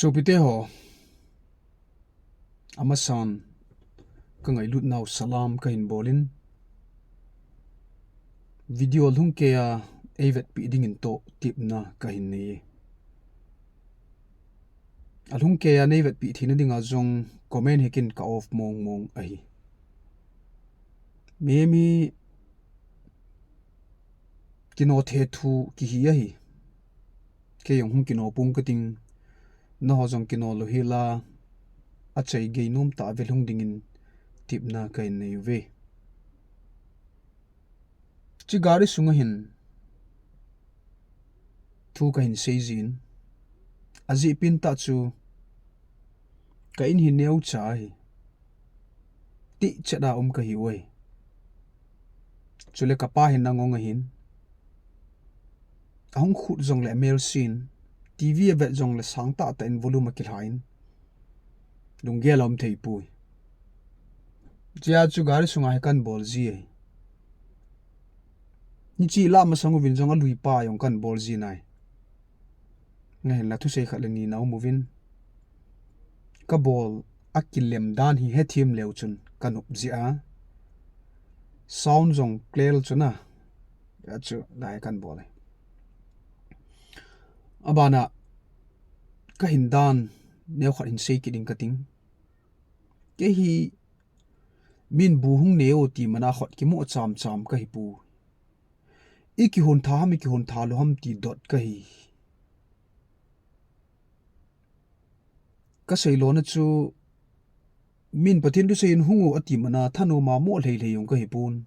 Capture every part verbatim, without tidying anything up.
Tupite ho, amasan ka ngailut nau salam kahin bolin, video lhung keiya eivetpi dingin toh tipna kahin nei. Alhung keiya neivetpi theina dinga jong comment hikin ka off mong mong ahi. Mimi kino the thu kihi ahi. Kei jong hung kino pung kating, naho jong kino lou hila, achai gei nom tah ve lhung dingin tipna kahin nei uve. Chi gari sunga hin thu kahin seijin, ajeh pen tah chu ka in hi neocha ahi. Tihchet a um kahi uve. Chule kapa hin angong ahin. Ahung khut jongle amelsin, TV avet jongle sang tahtah in volume akilha in, lunggel aum thei poi. Chea chu gari sunga hi kahin bol ji ahi. Hiche lah masang uvin jong alui pa jong kahin bol ji nai. Ahinla thusei khat le ni na um uvin, kabol akilem dan hi hethem leu chun kanop jia. Sound jong clear chun a, achu lai kahin bol e. Abana kahin dan neokhat hin sei kit ding kating. Kei hi min bu hung neo ti mana khut kimu cham cham kahi poi. I kihon tha ham, i kihon tha lou ham ti dot kahi. Kasei lona chu min Pathen thusei in hung o ati mana thanoma mo lhei lhei jong kahi pon.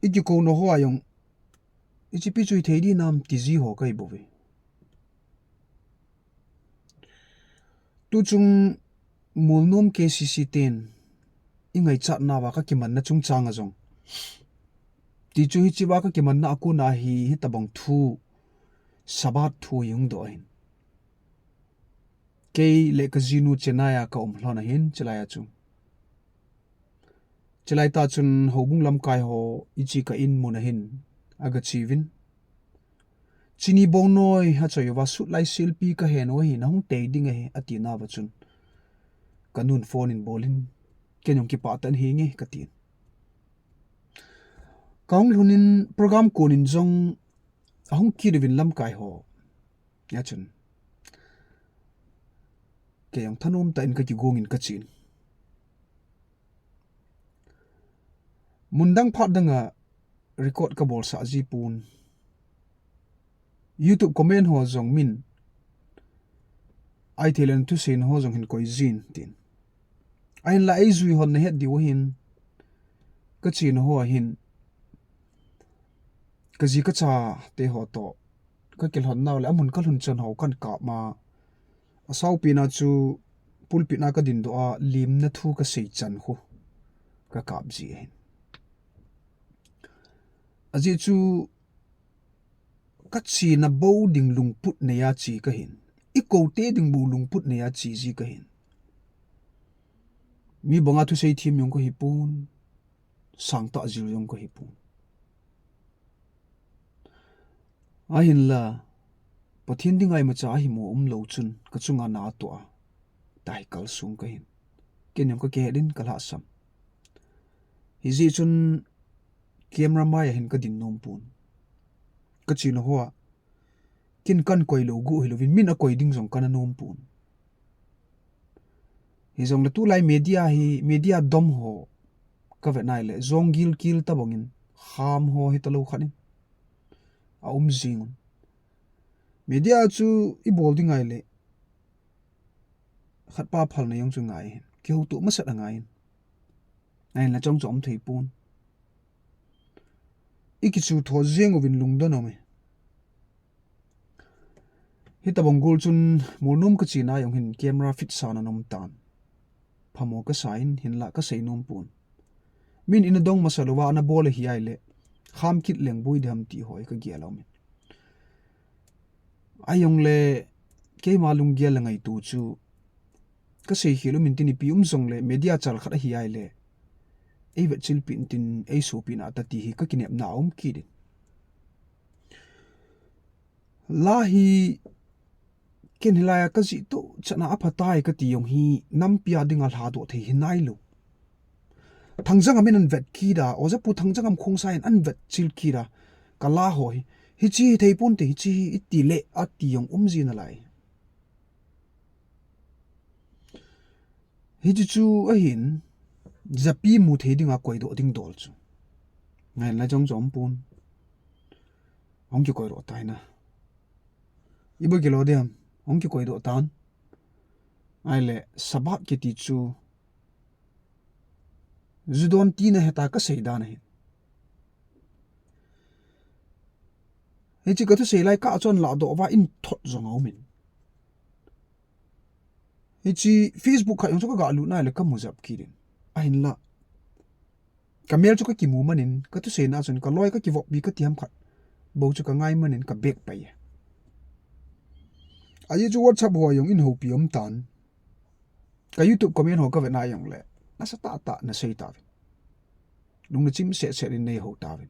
I kikouna hoa jong, ichipi chu hithei dinam ti ji ho kahi bouve. Tuchung Molnom KCC ten i ngaichat nauva kakimanna chungchang a jong, tichu hichea kakimanna a kona hi, hitobang thu, Sabbath thu hi hung doh ahin. Kei le kajinu Chennai a kaum lhon ahin, chulai a chu. Chulai tah chun houbung lamkai ho ichi ka in mun ahin agache uvin, chini bong noi achoi uva, sut lai silpi kahe nau ahi, nahung tei ding ahi, ati nauva chun, kanun phone in bolin, ken jong kipah tah in, henge katin. Kahung lhun in program kon in jong ahung kit uvin lamkai ho. Achun, kei jong thanom tah in kakigong in kachen. Mun dang phat dang a record kabolsah ji pon. YouTube comment ho jong min ahi thei le thusei na ho jong hin koi jin tin. Ahinla eijui hon nahet diu ahin, kachena ho ahin, kaji kachate ho toh kakilhon nau le amun kalhun chan ho kahin kap ma, asaopi na chu pulpit na kadin doh a, limna thu kasei chan khu kakap ji ahin. Ajeh chu kachena bou ding lungput neiya che kahin. I koute ding bou lungput neiya che ji kahin. Mi banga thusei them jong kahi pon, sangtah jil jong kahi pon. Ahinla, Pathen dinga imacha ahi mo umlou chun, kachunga na atoh a, tahi kalsong kahin. Ken jong kakihet in kalhahsam. Hijeh chun camera mai a hin kadin nom pon. Kachena hoa ken kahin koi lou gu hilouvin, min akoi ding jong kana nom pon. Hijongle tulai media hi, media dom ho kavet nai le, jong gilkel tobang in, kham ho hitalou khat in aum jing un. Media chu ibol ding ngai le, khatpa phalna jong chu ngai ahin, kihoutoh masat angai in. Ahinla chomcha um thei pon. Ikichu tho jeng uvin lungdon aume. Hitobang gol chun Molnom kachena jong hin camera fit sa na nom tan. Phamo kasa in, hinla kasei nom pon. Min ina dong masa louva ana bol ahi ai le, kham kit leng boi diham ti ho hi kagel aumin. Ahijongle keima lunggel le ngaito chu, kasei khel umin tin, ipi um jongle media chal khat ahi ai le, eivetchilpeh in tin, eisopeh na ta ti hi kakinepna aum kit in. La hi Ken hilai a ka jih toh chan a aphatai ka ti jong hi nampi a dinga lhadoh thei hi nailou. Thangjang a min an vet kit a, Oja Pu Thangjang am Khongsai in an vet chil kit a, ka la ho hi, hichi hi thei ponte, hichi hi iti le a ti jong um ji nalai. Hichi chu ahin, japi mu thei dinga koidoh ding dol chu. Ngai lai jong jom pon. Hung kikoidoh tai na. Iba kilo diam, hung kikoidoh tan. Ahile, Sabbath kiti chu, ju don tina heta ka sei dan ahi. Hichi ka thusei lai ka chon ladoh uva in thot jong a um in. Hichi Facebook khat jong chu ka ga lut nai le ka mu jap kit in. Ahinla. Ka mel chu ka kimu man in, ka thusei na chun ka loi ka kivoppi ka ti ham khat. Bou chu ka ngai man in ka bek pai e. Ajeh chu WhatsApp ho jong in houpi um tan. Ka YouTube comment ho ka vet na jong le, nasatah tah na sei tauvin. Lungna chim seh seh in nei hou tauvin.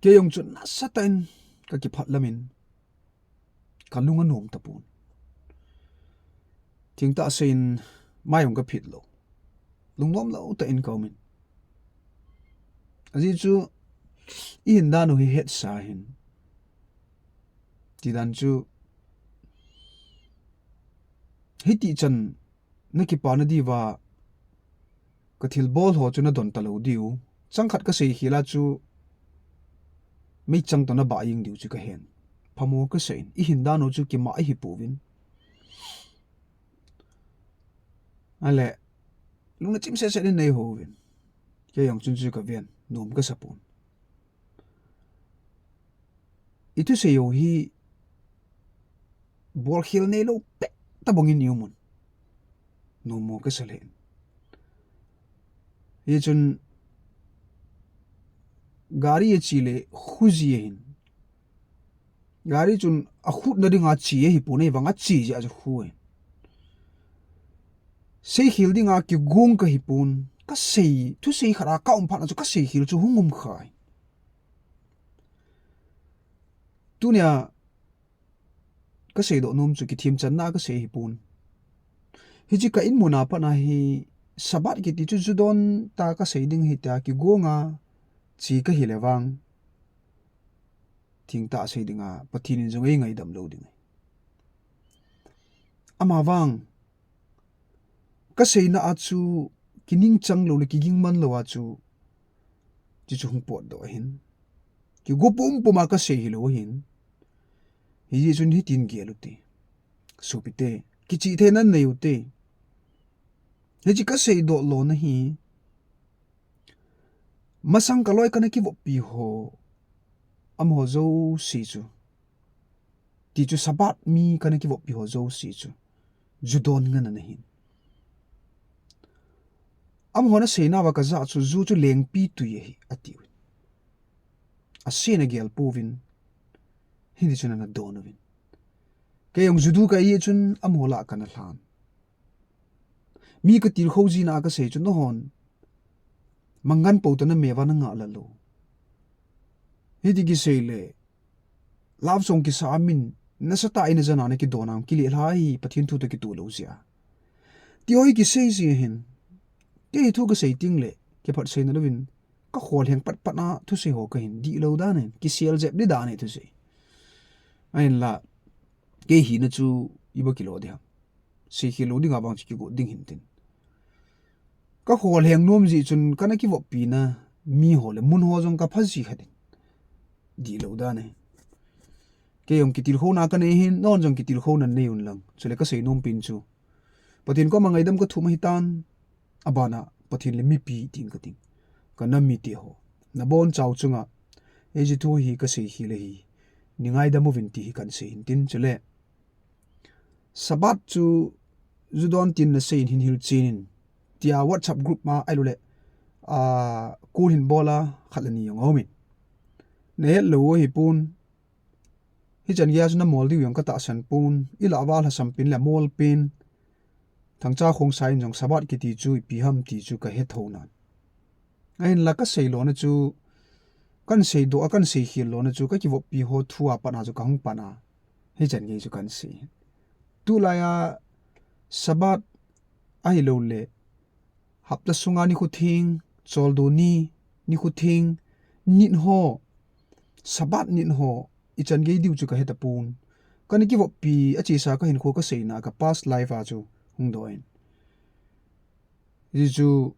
Kei jong chu nasatah in ka kiphat lam in, ka lung anom tapon. Thengtah sei in mai jong ka phit lou. Lungnom lou tah in ka um in. Ajeh chu, i hin dan u hi hetsa hin. Ti dan chu, hiti chan na kipa na diuva, ka thilbol ho chu na don talou diu. Chang khat ka sei khel a chu, meichang toh na bah jeng diu chu ka hen. Phamo ka sei in, i hin dan u chu kima ahi pouvin. Ahile, lungna chim seh seh in nei houvin. Kei jong chun chu ka ven, nom ka sa pon. I thusei u hi bolkhel neilou pet tabang in i um un. Nom mo ka sa le. Hichun gari a che le khu ji ahin. Gari chun a khutna dinga che ahi pon, ahivang a che jeh a chu khu ahin. Seikhel dinga kigong ka hi pon, ka sei, thusei khat a ka um phat na chu ka seikhel chu hung um kha ahi. Tunia ka seidoh nom chu kithemchanna ka sei hi pon. Hichi ka in mun a pat na hi Sabbath kiti chu ju don ta ka sei ding ahi tia kigong a che ka hi le vang. Thengtah sei dinga, Pathen in jong ei ngaidam lou ding ahi. Amavang, ka seina a chu, kiningchang lou le kiging man lou a chu, chuchu hung potdoh ahin. Kigo pumpum a ka sei hilou ahin. Hijeh chun hitin gel u hite. Sopite, kichihtheina nei u hite. Hichi ka seidoh lona hi, masang ka loi kana kivoppi ho, amaho jouse chu. Ti chu Sabbath mi kana kivoppi ho jouse chu. Ju don ngen ana hin. Amaho na seina uva ka jah chu ju chu lengpi tui ahi, ati uvin. Asen agel pouvin. Hiti chun ana don uvin. Kei jong ju du ka hi chun amaho lah kana lhan. Mi ka tilkhou jina ka sei chu nahon. Mangan pou tah na me uva na ngah la lou. Hiti kisei le. Love song kisa a min. Nasatah in a jana na kidon a kile lha hi Pathen thu toh kitoh lou jeh a. Ti hoi kisei ji hin. Kei thu ka sei teng le. Kiphat sei na louvin. Ka kholheng pat pat na thusei ho ka hin. Dihlou dan hin. Kisel jep di dan hin thusei. Ahinla. Kei hina chu iba kilo di ham. Seikhel lou dinga vang chu kigot ding hin tin. Ka kholheng nom jeh chun kana kivoppi na mi ho le mun ho jong ka pha ji kha din. Dihlou dan ahi. Kei jong kitilkhouna ka nei hin, nahon jong kitilkhouna nei un lang. Chule ka sei nom pen chu. Pathen koma ngaidam ka thum ahi tan. Abana Pathen le mipi ting ka ting. Ka nam mite ho. Na bonchau chunga. Hiche thu hi ka seikhel ahi. Nei ngaidam uvin ti hi kan sei hin tin chule. Sabbath chu ju don tin na sei in hin hilchen in. Tia WhatsApp group ma ahilouleh. A, kul hin bol a khat le ni jong aum in. Na het lou u ahi pon. Hichan geiya chu na mol diu jong ka tahsan pon. I lah uva lhasam pen le mol pen. Thangcha Khongsai in jong Sabbath kiti chu ipi ham ti chu ka he thou nan. Ahinla ka sei lona chu, kan sei doh a, kan seikhel lona chu, ka kivoppi ho thu a pat na chu ka hung pan a. Hichan gei chu kan sei. Tulai a Sabbath ahilou le hapta sunga nikho theng, choldo ni, nikho theng, nit ho, Sabbath nit ho, ichan gei diu chu ka hetapon. Kana kivoppi, achesa ka hinkho ka seina ka past life a chu hung doh in. Hichu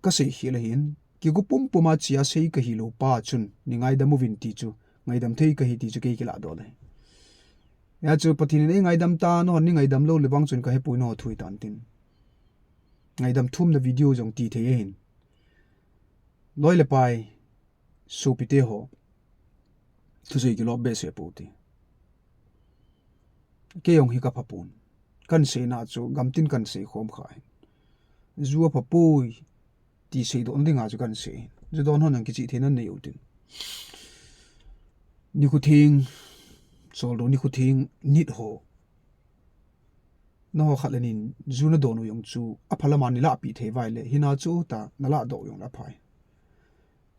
ka seikhel ahin, kigo pumpum a chia sei ka hilou pa chun, nei ngaidam uvin ti chu, ngaidam thei ka hi ti chu kei kilah doh le. Hia chu Pathen in ei ngaidam tan, nangho nei ngaidam lou le vang chun ka hepoi, nangho thu hitan tin. Ngaidam thumna video jong ti thei ahin. Loi le pai, sopite ho, thusei kilop behseh pou te. Kei jong hi ka phapon. Kan seina chu gamtin kan sei khom kha hin. Ju aphapoi ti seidoh na dinga chu kan sei hin. Ju don hon jong kichih theina nei u tin. Nikho theng, choldo nikho theng, nit ho. Nangho khat le ni in ju nadon u jong chu apha lama nei lahpeh thei uva ahile, hina chu ta nalah doh u jong le aphai.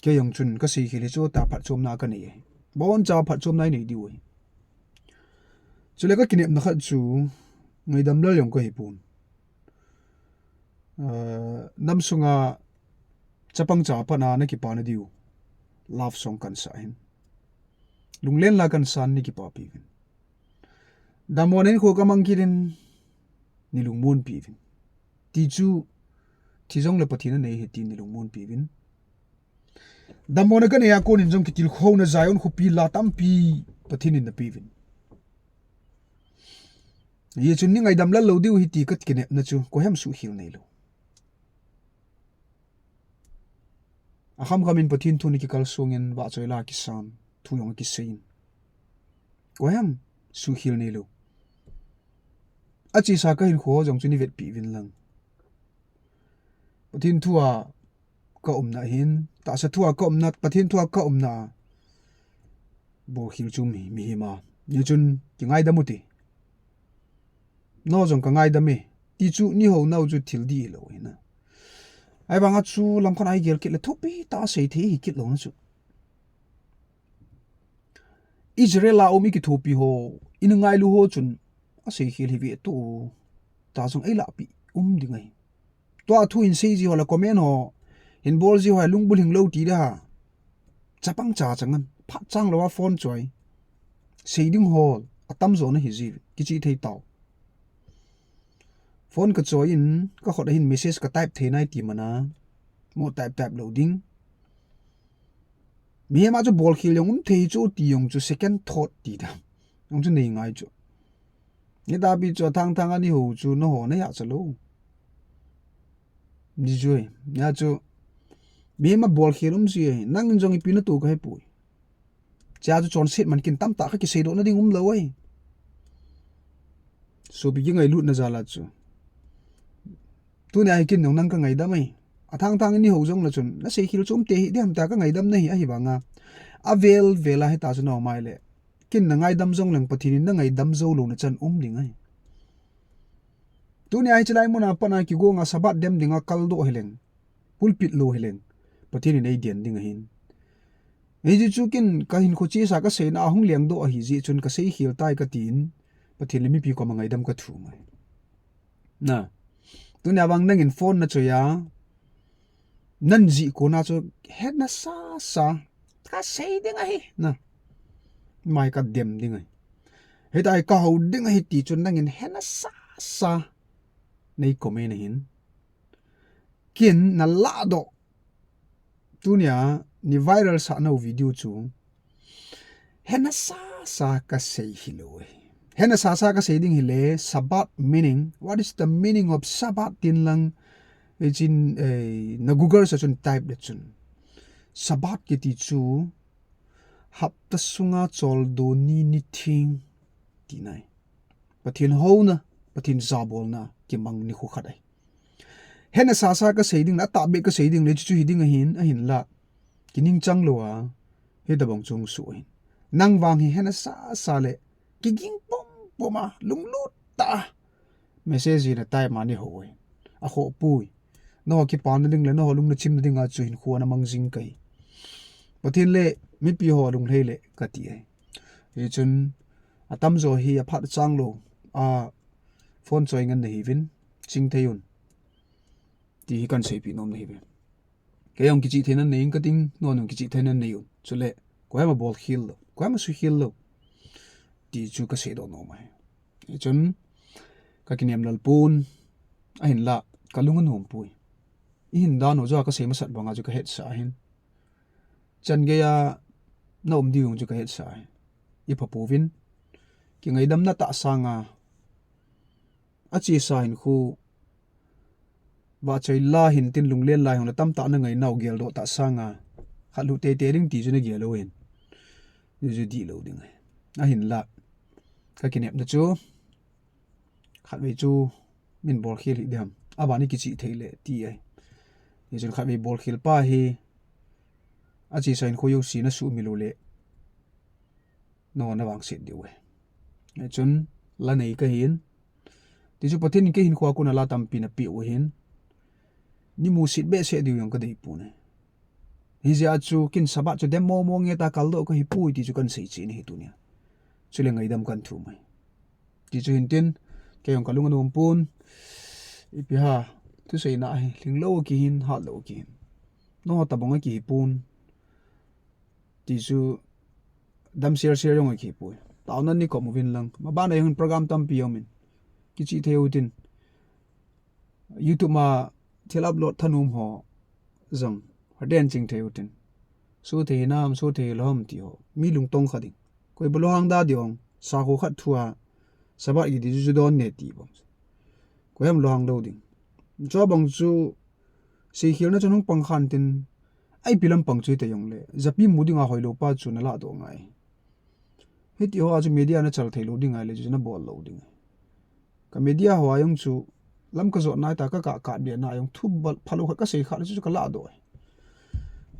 Kei jong chun ka seikhel hi chu ta phatchomna ka nei ahi. Boncha phatchomna i nei diu ahi. Chule ka kinepna khat chu ngaidam lal jong ka hipon. Ah, nam sunga chapang cha pat a na kipana diu love song kan sa hin. Lunglen la kan san, nei kipapi uvin. Dammo in hinkho ka mang kit in, nei lungmonpi uvin. Ti chu, thi jong le Pathen anei ahi ti nei lungmonpi uvin. Dammo na ka nei a kon in jong kitilkhouna Zion khopi la tampi Pathen in napeh uvin. Hijeh chun nei ngaidam lal lou diu ahi ti ka kinepna chu, koi ham suhkhel neilou. Akham kham in Pathen thu nei kikalsong in, vahchoi la kisan, thu jong akisei in. Koi ham suhkhel neilou. Achesa ka hinkho jong chu nei vetpi uvin lang. Pathen thu a ka umna hin, tahsa thu a ka umna, Pathen thu a ka umna a bolkhel chu um hi, mihem a. Hijeh chun kingaidam u te. Nangho jong ka ngaidam e. Ti chu nei houna u chu thil dih hilou ahi na. Ahivanga chu lamkhat a i gel kit le thupi tah a sei thei hi kit louna chu. Israel a um i kithopi ho, i na ngailu ho chun aseikhel hi ve to. Ta jong ei lahpeh um ding ahi. Tua thu hin sei ji ho le comment ho hin bol ji ho, lungbulhing lou ti de ha. Chapang cha chang an, phat chang lou a phone choi. Sei ding ho atamjo na hi ji, kichih thei tao. Phone ka choi in, ka khut a hin message ka type thei nai ti mana. Mo type type lou ding. Mihem a chu bolkhel jong um thei chu ti jong chu second thought ti ta. Jong chu nei ngai chu. Ni tapi chu athang thang a nei hou chu nangho na ya cha lou. Ni jui. Ya chu. Mihem a bolkhel um ji ahi. Nang in jong ipi na tu ka hepoi. Chea chu chonset man kin tamtah ka kiseidoh na ding um lou ahi. Sopi kingailutna jal a chu. Tunia hi ken jong nang ka ngaidam ahi. Athang thang in nei hou jong le chun, na seikhel chu um te hi diham tia ka ngaidam na ahi, ahivanga. Avel vel a hita chu na um ahile. Ken na ngaidam jong leng Pathen in na ngaidam jou louna chan um ding ahi. Tunia hiche lai mun a pat a kigong a Sabbath dem ding a kaldoh hileng. Pulpit lou hileng. Pathen in ei den ding ahin. Hijeh chun ken ka hinkho chesa ka seina a hung lengdoh ahi jeh chun ka seikhel tai ka tin. Pathen le mipi koma ngaidam ka thum ahi. Na. Tunia vang nangin phone na choi a. Nan jih kona chu hena sasa. Ka sei ding ahi. Na. Mai ka dem ding ahi. Hitia hi ka hou ding ahi ti chu nangin hena sasa. Nei comment ahin. Ken na lahdoh. Tunia nei viral sah nau video chu. Hena sasa ka sei hilou ahi. Hena sasa ka sei ding hile, Sabbath meaning. What is the meaning of Sabbath tin lang. Hichin, eh, na Google sa chun type le chun. Sabbath kiti chu. Hapta sunga choldo ni ni theng. Ti nai. Pathen houna, Pathen jabolna, kimang nikho khat ahi. Hena sasa ka sei ding, na tahbeh ka sei ding, le chu chu hi ding ahin, ahinla. Kining chang lou a, hitabang chung su ahin. Nang vang hi hena sasa le, kiging pum pum a, lunglut tah a. Message in a type ma nei hou ahin. Akhoh poi. Nangho kipana ding le, nangho lung na chimna ding a chu hinkho na mang jing ka hi. Pathen le, mipi ho lunglhai le, ka ti ahi. Hichun, Atamjo hi aphat achang lou a phone choi ngen nahiuvin, chingthei un. Ti hi kahin seipeh nom nahiuve. Kei jong kichihtheina nei ing kating, nangho jong kichihtheina nei un. Chule, koiham abolkhel lou, koiham asukhel lou, ti chu kaseidoh nom ahi. Hichun, kakinem lel pon, ahinlah, kalung anom poi. Ihin dan u joh a kasei masat banga chu kahetsah ahin. Chan geiya naum diu jong chu kahetsah ahi. Ipha pouvin, kingaidam na tah sanga, achesa hinkho, vahchoi la hintin lunglen la hung le tamtah nangai nau geldoh tah sanga, khat lhuh teitei ding ti chu nagel uvin, hichu dihlou ding ahi. Ahinlah, kakinepna chu, khatvei chu min bolkhel hih ding ham, aban ikichihthei le ti ahi. Hichun khatvei bolkhel pa hi, achesa hinkho jouse nasuhmil uleh, nangho navangset diu ahi. Hichun, la nei kahin, tichu Pathen in kei hinkhoa kona la tampi napeh u ahin, neimusit behseh diu jong kadeipon ahi. Hijeh a chu ken Sabbath chu dem momo nge ta kaldoh kahipoi ti chu kahin seichen ahi tunia. Chule ngaidam kahin thum ahi. Tichu hintin, kei jong kalung anom pon, ipi ham, thuseina hi lhinglou kihin, hatlou kihin, nangho tobang akihipon. Tichu, dam serser jong akihipoi. Taona nikop uvin lang, mabana jong program tampi aumin, kichihthei utin. YouTube ma thil upload thanom ho jong, haden chingthei utin. Sothei hinam, sothei lou ham ti ho, mi lungtong kha ding. Koi bou lunghang da ding, sakho khat thua, Sabbath kiti chu ju don ne ti bang, koiham lunghang lou ding. Chubang chu, seikhelna chun hung pang khan tin, ipi lampang chu hita jongle, japi mu dinga hoilou pa chu nalahdoh ngai. Hiti hoa chu media nachal theilou ding ahile chu nabol lou ding. Ka media hoa jong chu, lam kajot nai ta, kakah kah bia na jong thu phalou khat kasei kha le chu kalahdoh ahi.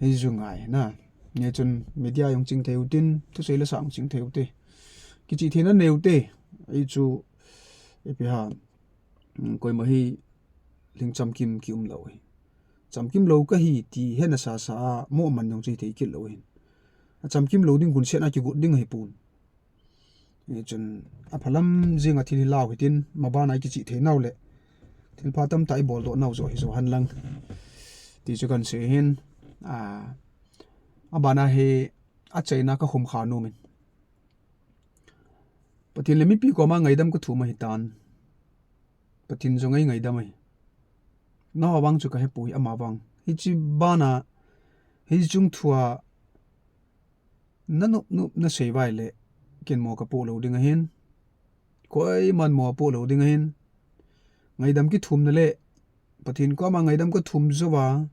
Hichu ngai na. Hichun media jong chingthei utin, thusei le sa jong chingthei ute, kichihtheina nei ute. Hichu, ipi ham, koima hi lhing chamkim kium lou ahi. Chamkim lou kahi ti hena sasa a, moh man jong chu hithei kit lou ahin. Achamkim lou ding gunsetna kigot ding ahipon. Hichun, aphalam jenga thil hi lau hitin, mabana ikichihthei nau le, thilpha tamtah iboldoh nau joh hi joh hen lang, ti chu kahin sei ahin. Abana hi, achaina kakhum kha nomin, Pathen le mipi koma ngaidam kathum ahitan. Pathen jong eingaidam ahi. Nangho vang chu kahepoi, ama vang. Hiche bana, hiche chungthua nanop nop nasei uva ahile, ken mo kapoh lou ding ahin. Koiman mo apoh lou ding ahin. Ngaidam kithumna le, Pathen koma ngaidam kathum jouva,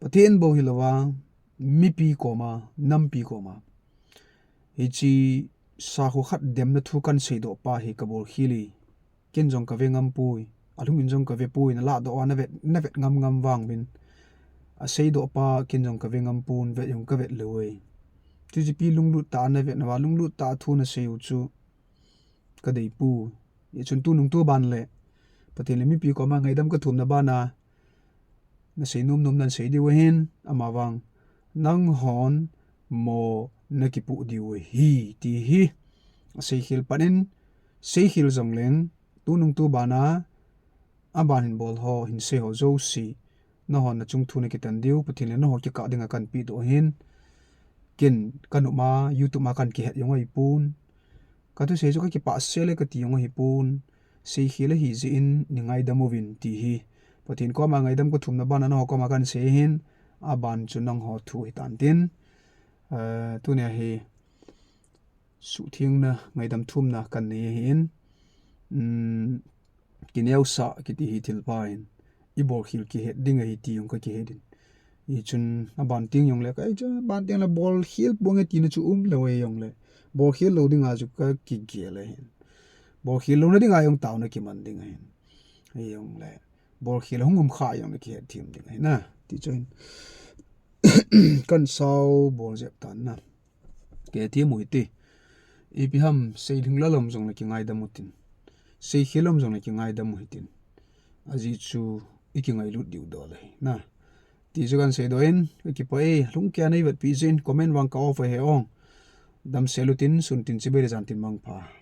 Pathen bou hilouva, mipi koma, nampi koma, hiche sakho khat demna thu kahin seidoh pa hi kabolkhel e. Ken jong kave ngam poi, alhungin jong kave poi, nalahdoh uva navet, navet ngam ngam vangin, aseidoh pa ken jong kave ngam pon, vet jong kavet lou e. Chuche pi lunglut tah a navet nauva, lunglut tah a thu nasei u chu kadeipoi. Hichun tunung tuban le, Pathen le mipi koma ngaidam kathumna bana, nasei nom nom nan sei diu ahin, ama vang, nanghon mo nakipoh diu ahi, ti hi aseikhel pat in, seikhel jongleng, tunung tubana, aban hin bol ho, hin sei ho jouse, nanghon nachung thu nakitan diu, Pathen le nangho kikah dinga kahin pehdoh ahin, ken kanop ma, YouTube ma kahin kihet jong ahipon, kathusei chu kakipah sel e kati jong ahipon, seikhel ahijeh in, neingaidam uvin, ti hi Pathen koma ngaidam kathumna bana nangho koma kahin sei ahin, aban chu nangho thu hitan tin, tunia hi suhthengna, ngaidam thumna kahin nei ahin, kineosah kiti hi thilpha in, ibolkhel kihet ding ahi ti jong kakihet in. Hichun aban teng jongle, kei chu aban tengle bolkhel ponge tina chu umlou ahi jongle, bolkhel lou dinga chu kakigel ahin. Bolkhel louna dinga jong taona kiman ding ahin. Hijongle, bolkhel hung um kha jongle kihetthem ding ahi na. Tichu hin, kahin sao bol jep tan na. Kihetthem u hite. Ipi ham, seilhing lal um jongle kingaidam utin, seikhel um jongle kingaidam u hitin. Ajeh chu ikingailut diu dol ahi na. Ti chu kahin seidoh in, kakipah e, lungkeiya neivetpeh jeh in, comment vang ka off ahi ong. Damsel utin, sun tin, chibai le jan tin mangpha.